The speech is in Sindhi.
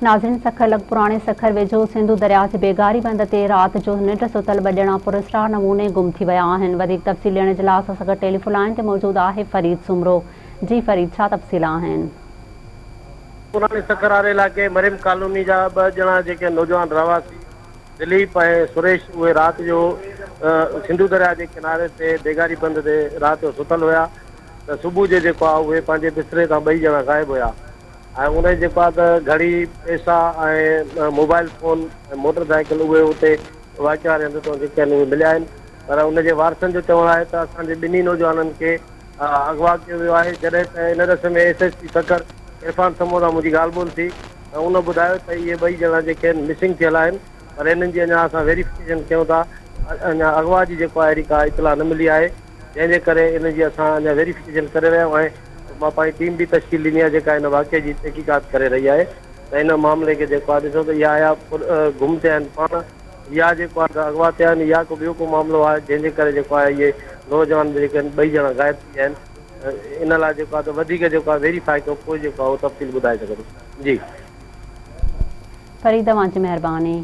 ناظرين سکر لڳ پراڻي سکر ويجهو سنڌو درياء جي بيگاري بند تي رات جو ننڊ ستل ٻه ڄڻا پراسرار نموني گم ٿي ويا آهن وڌيڪ تفصيل ڏيڻ جي لاء اسان سان گڏ ٽيليفون لائين تي موجود آهي فريد سومرو جي فريد ڇا تفصيل آهن. پراڻي سکر واري علائقي مريم ڪالوني جا ٻه ڄڻا جيڪي نوجوان رهواسي دليپ ۽ سريش اهي رات جو سنڌو درياء جي ڪناري تي بيگاري بند تي رات جو ستل هيا ته صبح جو جيڪو آهي اهي پنهنجي بستري تان ٻئي ڄڻا غائب هيا. ۽ ان جيڪو آهي ته گهڙي، پئسا ۽ موبائل فون ۽ موٽر سائيڪل اهي اتي واقعي واري هنڌ تان جيڪي آهن اهي مليا آهن پر ان جي وارثن جو چوڻ آهي ته اسان جي ٻنهي نوجوانن کي اغوا ڪيو ويو آهي جڏهن ته ان ڏس ۾ S S P Sukkur Irfan Samoon سان منهنجي ڳالهه ٻولهه ٿي ۽ ان ٻڌايو ته اهي ٻئي ڄڻا جيڪي آهن مسنگ ٿيل آهن پر انهن جي اڃا اسان ويريفڪيشن ڪيون ٿا اڃا اغوا جي جيڪو آهي اهڙي ڪا اطلاع نه ملي آهي. جنهن جي ڪري ان جي اسان اڃا ويريفڪيشن ڪري رهيا آهيون ۽ مان پنهنجي ٽيم به تشڪيل ڏني آهي جيڪا ان واقعي جي تحقيقات ڪري رهي آهي ته ان معاملي کي جيڪو آهي ڏسو ته اها آيا گم ٿيا آهن پاڻ يا جيڪو آهي ته اغوا ٿيا آهن يا ڪو ٻيو ڪو معاملو آهي جنهن جي ڪري جيڪو آهي اهي نوجوان جيڪي آهن ٻئي ڄڻا غائب ٿي ويا آهن ان لاء جيڪو آهي ته وڌيڪ جيڪو آهي ويريفائي کان پوء جيڪو آهي اهو تفصيل ٻڌائي سگهندس جي. فريد اوهان جي مهرباني.